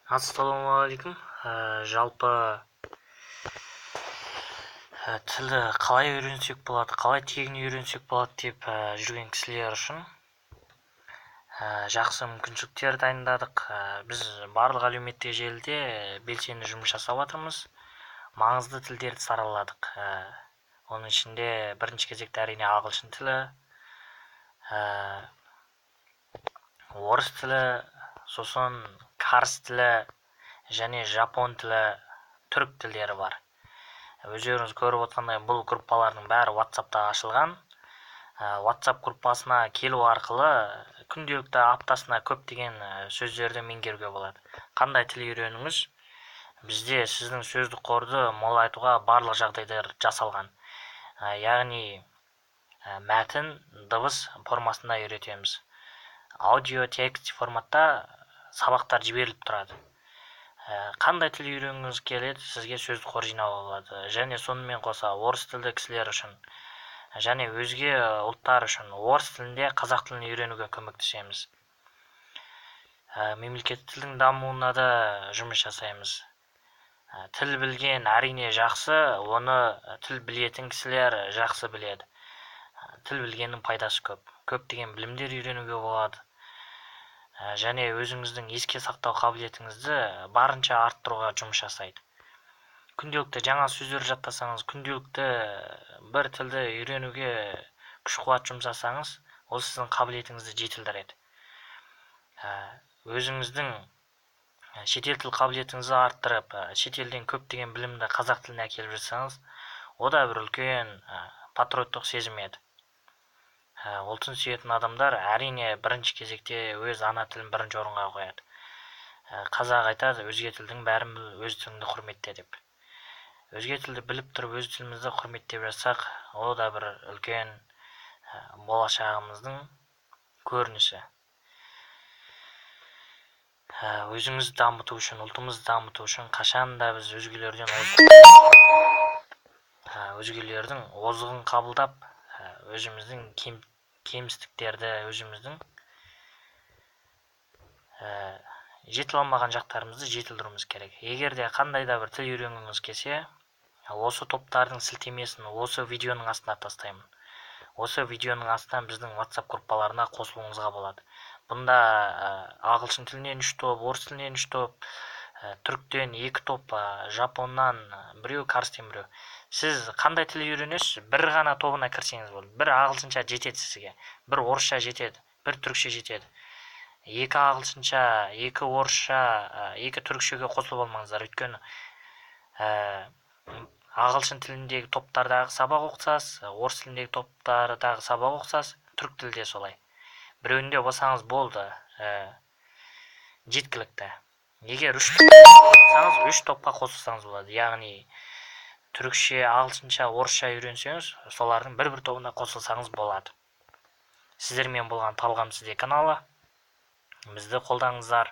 Ассалаумағалейкум. Жалпы тілді қалай үйренсек болады, қалай тегін үйренсек болады деп жүрген кісілер үшін жақсы мүмкіншіліктер дайындадық. Біз барлық әлеуметтік желіде белсенді жұмыс жасап жатырмыз. Маңызды тілдерді сараладық. Оның ішінде бірінші кезекте, әрине, ағылшын тілі, орыс тілі, сосын карс тілі және жапон тілі, түрік тілдері бар. Өздеріңіз көріп отқандай, бұл группалардың бәрі WhatsAppта ашылған. WhatsApp группасына келу арқылы күнделікті, аптасына көптеген сөздерді меңгеруге болады. Қандай тіл үйреніңіз, бізде сіздің сөздік қорды молайтуға барлық жағдайлар жасалған. Яғни мәтін, дыбыс формасында үйретеміз. Аудио, текст форматта сабақтар жіберіліп тұрады. Қандай тіл үйренгіңіз келеді, сізге сөздік қор жинауға болады. Және сонымен қоса орыс тілді кісілер үшін және өзге ұлттар үшін орыс тілінде қазақ тілін үйренуге көмектесеміз. Мемлекеттік тілдің дамуына да жұмыс жасаймыз. Тіл білген, әрине, жақсы, оны тіл білетін кісілер жақсы біледі. Тіл білгеннің пайдасы көп, көптеген білімдер үйренуге болады және өзіңіздің еске сақтау қабілетіңізді барынша арттыруға жұмыс жасайды. Күнделікті жаңа сөздер жаттасаңыз, күнделікті бір тілді үйренуге күш қуат жұмсасаңыз, ол сіздің қабілетіңізді жетілдіреді. Өзіңіздің шетел тіл қабілетіңізді арттырып, шетелден көптеген білімді қазақ тіліне әкеліп жатсаңыз, о да бір үлкен патриоттық сезім еді. Ұлтын сүйетін адамдар, әрине, бірінші кезекте өз ана тілін бірінші орынға қояды. Қазақ айтады: «Өзге тілдің бәрін біл, өз тіліңді құрметте», – деп. Өзге тілді біліп тұрып, өз тілімізді құрметтеп жатсақ, ол да бір үлкен болашағымыздың көрінісі. Өзіңізді дамыту үшін, ұлтымызды дамыту үшін қашан да біз өзгелерден өзгелердің озығын қабылдап, өзіміздің кемістіктерді, өзіміздің жетіле алмаған жақтарымызды жетілдіруіміз керек. Егер де қандай да бір тіл үйренгіңіз келсе, осы топтардың сілтемесін осы видеоның астына тастаймын. Осы видеоның астынан біздің WhatsApp группаларына қосылуыңызға болады. Бұнда ағылшын тілінен үш топ, орыс тілінен үш топ, түріктен екі топ, жапоннан біреу, карстен біреу. Сіз қандай тіл үйренесіз, бір ғана тобына кірсеңіз болды. Бір ағылшынша жетеді сізге, бір орысша жетеді, бір түрікше жетеді. Екі ағылшынша, екі орысша, екі түрікшеге қосылып алмаңыздар, өйткені ағылшын тіліндегі топтардағы сабақ оқысаңыз, орыс тіліндегі топтардағы сабақ оқысаңыз, түрік тілде солай. Біреуінде болсаңыз болды, жеткілікті. Егер үш топ, үш топқа қосылсаңыз болады. Яғни түрікше, ағылшынша, орысша үйренсеңіз, солардың бір бір тобына қосылсаңыз болады. Сіздермен болған Талғам Сізде каналы. Бізді қолдаңыздар.